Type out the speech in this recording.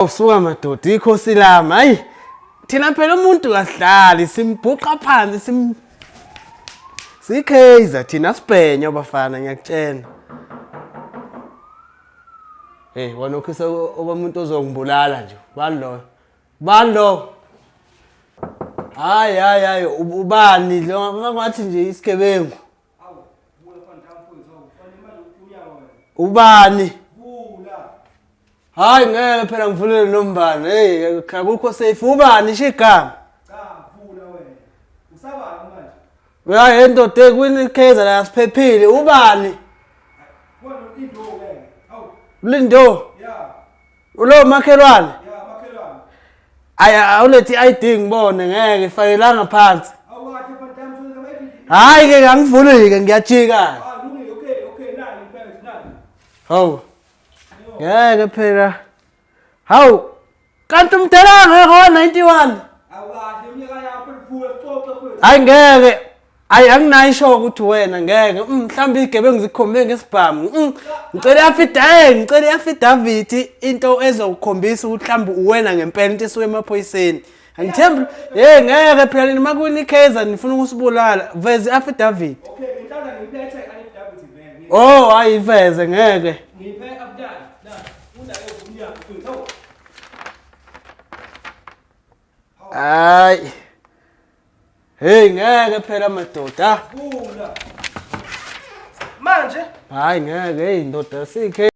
Usuka madoda ikhosi lami hayi thina phela umuntu kasidlali simbhuqa phansi sim sikheza thina sibhenya abafana ngiyakutshela. Hey wena ukhisa obamuntu ozongibulala nje bani loyo bani lo hayi hayi hayi ubani lo ngathi nje isigebengu Ubani? Hayi ngeke phela ngivulele nombani. Hey akukho safe. Ubani isho igama? Cha vula wena. Usabani manje? Uyaye ndoda ekwini iKaizer la siphephile. Ubani? Khona into wena. Hawu. Lindo. Yeah. Ulo makhelwane. Yeah, makhelwane. Ayi awulethi i-ID ngibone ngeke ifayelanga phansi. Awukahle fantam so noma Hayi ke angivuli ke ngiyajika. Ah, lungile. Okay, okay, nayi impela nayi. Hawu. Ngeke phela. Hawu. Kanti umdala ngeke wa 91. Awukahle iminyaka yakho liphula xoxa mfethu. Hayi ngeke. Hayi anginayo isho ukuthi wena ngeke. Mhlawumbe igebengu zikhombe ngesibhamu. Ngicela i-affidavit, ngicela i-affidavit into ezokukhombisa ukuthi mhlawumbe uwena ngempela into esuke emaphoyiseni. Angithembi. Hey ngeke phela nina makunikeza nifuna ukusibulala. Veze i-affidavit. Okay, ngenhlanhla ngiphethe i-affidavit vele. Oh, hayi iveze ngeke. Ngiphe affidavit. La, unayo umnyango mfethu. Hawu. Hayi. Hey ngeke phela madoda. Vula. Manje Hayi ngeke hey ndoda sikhe.